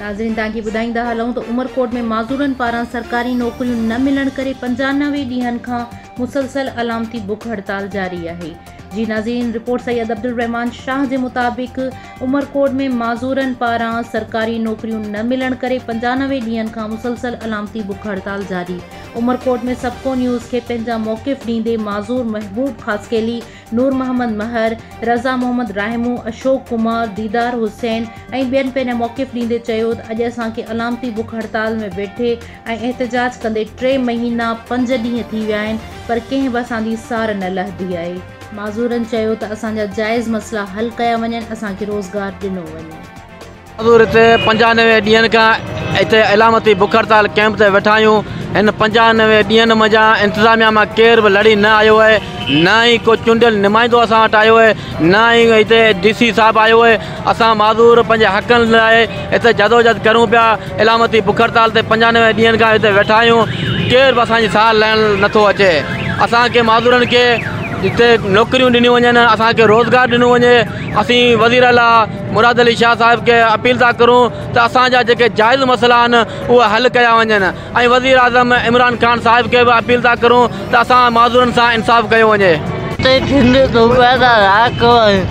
ناظرين توهان کي ٻڌائيندا هلون ته عمرڪوٽ ۾ معذورن پاران سرڪاري نوڪريون نه ملڻ ڪري 95 ڏينهن کان مسلسل علامتي بک هڙتال جاري آهي. جي ناظرين رپورٽ سيد عبدالرحمان شاهه جي مطابق عمرڪوٽ ۾ معذورن پاران سرڪاري نوڪريون نه ملڻ ڪري 95 ڏينهن کان مسلسل علامتي بک هڙتال جاري. عمرڪوٽ ۾ سبڪو نيوز کي پنهنجا موقف ڏيندي معذور محبوب خاصخيلي، نور محمد مهر، رضا محمد راهمون، اشوڪ ڪمار، ديدار حسين ۽ ٻين پنهنجا موقف ڏيندي چيو ته اڄ اسان کي علامتي بک هڙتال ۾ ويٺي ۽ احتجاج ڪندي 3 مهينا 5 ڏينهن ٿي ويا آهن پر ڪنهن به اسان جي سار نه لهندي آهي. معذورن چيو ته اسان جا جائز مسئلا حل ڪيا وڃن، اسان کي روزگار ڏنو وڃي. معذور هتي 95 ڏينهن کان هتي علامتي بک هڙتال ڪئمپ تي ويٺا آهيون. هن 95 ڏينهن منجهان انتظاميا مان ڪير به لڙي نه آيو آهي، نه ئي ڪو چونڊيل نمائندو اسان وٽ آيو آهي، نه ئي هتي ڊي سي صاحب آيو آهي. اسان معذور پنهنجي حقن لاء هتي جدوجهد ڪريون پيا. علامتي بک هڙتال تي 95 ڏينهن کان هتي ويٺا آهيون، ڪير به اسان جي سار لهڻ نٿو اچي. اسان کي معذورن کي هتي نوڪريون ڏنيون وڃن، اسان کي روزگار ڏنو وڃي. اسين وزير اعليٰ مراد علي شاهه صاحب کي اپيل ٿا ڪرون ته اسان جا جيڪي جائز مسئلا آهن اهي حل ڪيا وڃن ۽ وزير اعظم عمران خان صاحب کي به اپيل ٿا ڪرون ته اسان معذورن سان انصاف ڪيو وڃي. اسين سنڌ صوبي جا رهاڪو آهيون،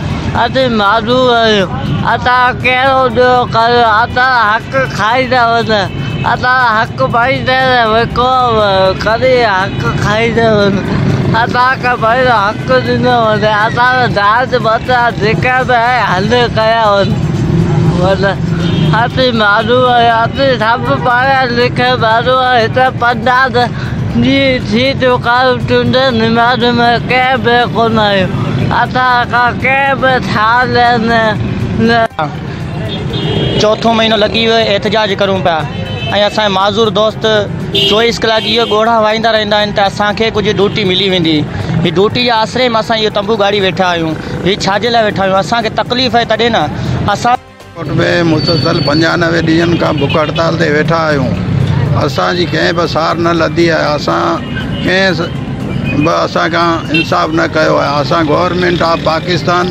اسين معذور آهيون، اسان ڪهڙو ڏوهه ڪيو، اسان جا حق کائيندا وڃن، اسان جا حق پئسي تي وڪرو ڪري حق کائيندا وڃن، اسان کي پنهنجو حق ڏنو وڃي، اسان جا جائز مسئلا جيڪي به آهن حل ڪيا وڃن. اسين معذور آهيون، اسين سڀ پڙهيل لکيل ماڻهو آهيون، هتي 50 ڏينهن ٿي چڪا آهن چونڊيل نمائندي ۾ ڪنهن به ڪونه آيو، اسان کان ڪنهن به ٺاهه نه. چوٿون مهينو لڳي ويو احتجاج ڪريون پيا ۽ اسان جا معذور دوست 24 ڪلاڪ اهو ڳوڙها وهائيندا رهندا آهن ته اسان کي ڪجهه ڊيوٽي ملي ويندي. هي ڊيوٽي جي آسري ۾ اسان اهو تنبو ڳاڙي ويٺا آهيون. هي ڇا جي لاء ويٺا آهيون؟ اسان کي تڪليف آهي تڏهن نه اسان. ڪوٽ ۾ مسلسل 95 ڏينهن کان بک هڙتال تي ويٺا آهيون. اسان جي ڪنهن به سار نه لڌي آهي. اسان ڪنهن به اسان کان انصاف نه ڪيو آهي. اسان government of Pakistan,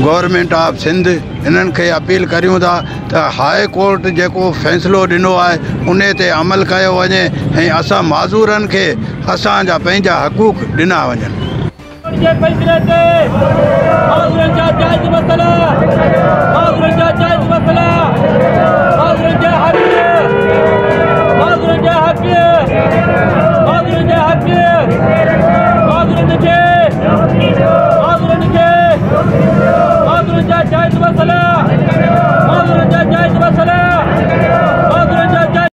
government of Sindh انهن کي اپيل ڪريون ٿا ته هاء ڪورٽ جيڪو فيصلو ڏنو آهي انهي تي عمل ڪيو وڃي ۽ اسان معذورن کي اسان جا پنهنجا حقوق ڏنا وڃن. جي فيصلي تي معذورن جا جائز مسئلا، معذورن جا جائز مسئلا، معذورن جا حق، معذورن جا حق.